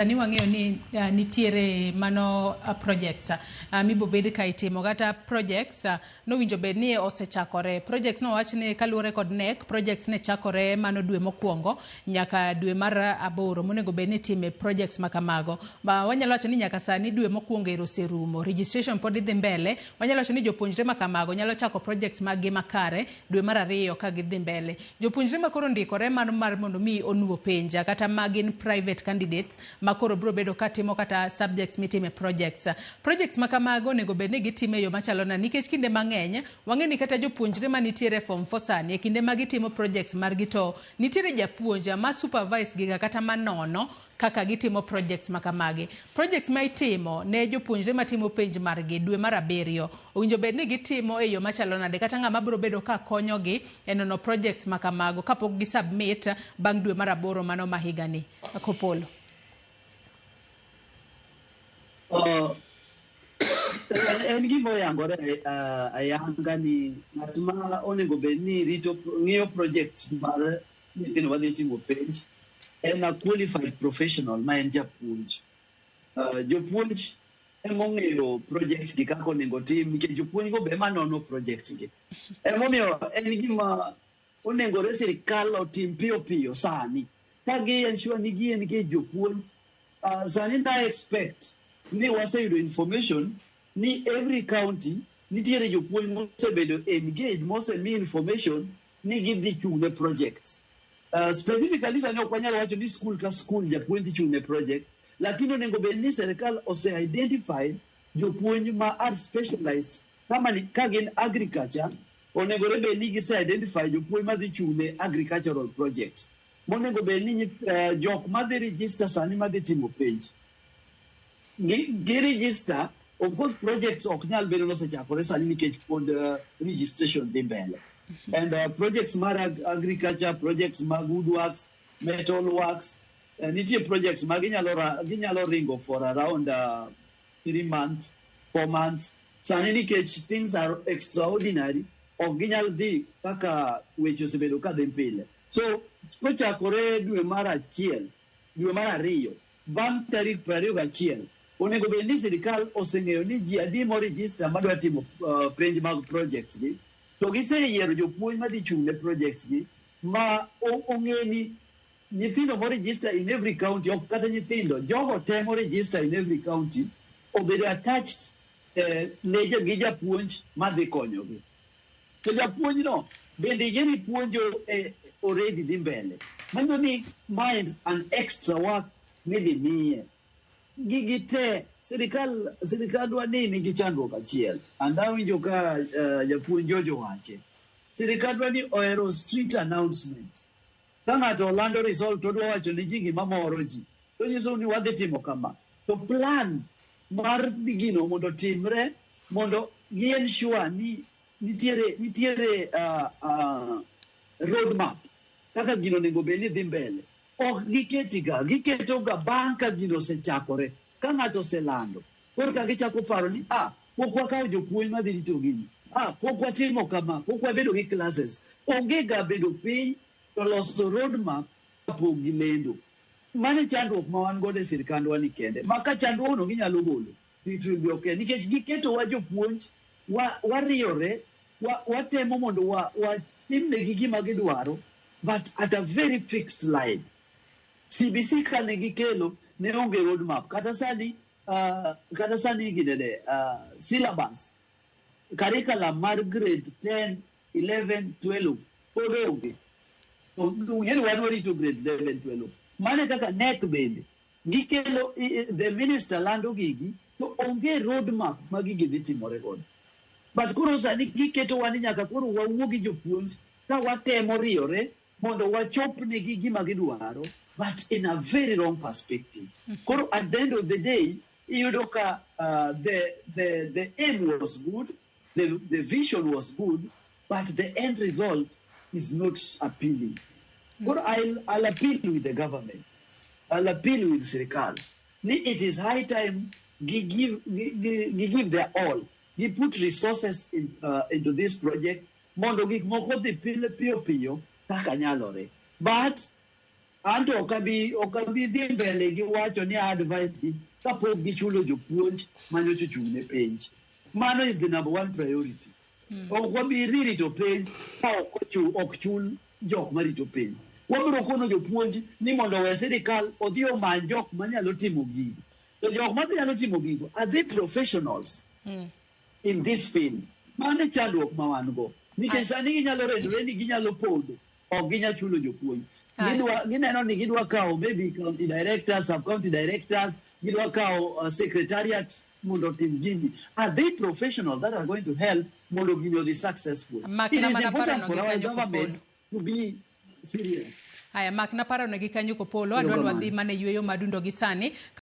Sani wang'eyo ni nitiere mano projects mibobed ka itimo kata projects nowinjo bed ni osechakore. Projects nowach ni kaluwore kod KNEC, projects ne chakore mano dwe mokwongo nyaka dwe mar aboro monego bed ni itime projects ma kamago. Ma wanyalo wacho ni nyaka sani dwe mokwongo ero oserumo. Registration pod dhi mbele. Wanyalo wacho ni jopuonjre ma kamago nyalo chako projects mag gi makare dwe mar ariyo ka gidhi mbele. Jopuonjre ma koro ndikore mano mar mondo mi onuo penj kata ma gin private candidates ma koro biro bedo ka timo kata subjects mitime projects. Projects ma kamago onego bed ni gitime e yo machalo nade nikech kinde mang'eny wang'e ni kata jopuonjre manitiere form 4 sani e kinde ma gitimo projects margi to nitiere japuonj ma supervise giga kata manono kaka gitimo projects ma kamagi. Projects ma itimo ne jopuonjre matimo penj margi dwe mar abiriyo owinjo bed ni gitimo e yo machalo nade kata ng'ama biro bedo ka konyogi e nono projects ma kamago kapok gi submit bang' dwe mar aboro mano ma higani. Kopolo. En gima oyangore ayanga ni ng'at ma onego bed ni rito ng'iyo project mar nyithindo madhi timo penj en a qualified professional ma en japuonj. Jopuonj emong'eyo projects gi kaka onego tim nikech jopuonj go be ema nono projects gi. Emomiyo en gima onegore sirikal otim piyo piyo sani ka gi ensure ni gi engage jopuonj. Sani na expect ni waseyudo information ni every county nitiere jopuonj mosebedo engaged, mosemi information ni gidhi chung' ne project. Specifically sani ok wanyal wacho ni school ka school japuonj dhi chung' ne project, lakini onego bed ni sirikal ose identify jopuonj ma are specialized kama ni, ka gin agriculture onegore bed ni gise identify jopuonj madhi chung' ne agricultural projects. Monego bed ni jok madhi register sani madhi timo penj gi register. Of course projects ok nyal bedo nosechakore sani nikech pod registration dhi mbele and projects mar agriculture, projects mag woodworks, metal works, nitie projects ma ginyalo ringo for around 3 months, 4 months. Sani nikech things are extraordinary, ok ginyal dhi kaka weche osebedo ka dhi pile. So kochakore dwe mar achiel, dwe mar ariyo, bang' tarik 21, onego bed ni sirikal oseng'eyo ni ji adi moregister madwa timo penj mag projects gi, to giseyiero jopuonj madhi chung' ne projects gi ma ong'e ni nyithindo moregister in every county, ok kata nyithindo, jogo te moregister in every county obedo attached ne gi japuonj madhi konyogi. To japuonjno bende yie ni puonjo already dhi mbele, manyiso ni mind an extra work midhi miye. Gigi te sirikandwa ni nigi chandruok achiel, and awinjo ka japuonj George owache. Sirikandwa ni ohero street announcement. Ka ng'ato olando result to odwa wacho ne ji gima moro ji, to nyiso ni wadhi timo kama, to plan mar gino mondo timre mondo gi ensure ni nitiere road map kaka gino onego bed ni dhi mbele, ok giketiga. Giketoga bang' ka gino osechakore, ka ng'ato oselando, koro ka gichako paro ni ah, pok wakawo jopuonj madhi rito gini, ah, pok watimo kama, pok wabedo gi classes. Onge ga bedo piny to loso road map kapok gilendo. Mano e chandruok ma wan godo e sirikandwa ni kende ma ka chandruogno ginyalo golo, it will be okay, nikech giketowa jopuonj wariyore watemo mondo watimnegi gima gidwaro, but at a very fixed line. CBC kane gikelo ne onge road map. Kata sani ginene syllabus, curriculum mar grade 10, 11, 12 pod onge. Ung'eni wan warito grade 11, 12. Mano e kaka KNEC bende gikelo the minister lando gigi to onge road map ma gigi dhi timore godo. But koro sani giketowa ni nyaka koro wawuo gi jopuonj ka watemo riyore mondo wachopnegi gima gidwaro, but in a very wrong perspective. Koro at the end of the day iyudo ka the aim was good, the vision was good, but the end result is not appealing. Koro I'll appeal with the government, I'll appeal with sirikal ni it is high time gi give their all, gi put resources into this project mondo gik moko dhi pile piyo piyo kaka nyalore. But Anto ok abi dhi mbele gi wacho ni advice gi kapok gichulo jopuonj manyocha ochung' ne penj. Mano is the number one priority. Ok wabi dhi rito penj ka ok chul jok marito penj. Wabiro kono jopuonj ni mondo owe sirikal odhi omany jok manyalo timo gigo. To jok manyalo timo gigo, are they professionals in this field? Mano e chandruok ma wan go. Nikech sani ginyalo rendore ni ginyalo pondo, ok ginyal chulo jopuonj. Gineno ni gidwa kawo maybe county directors, sub county directors, gidwa kawo secretariat mondo otim gini. Are they professional that are going to help mondo gini odhi successful? It is important for our government to be serious. Haya, mak na paro negi kanyo kopolo adwa ni wadhi mana e yueyo madundo gi sani.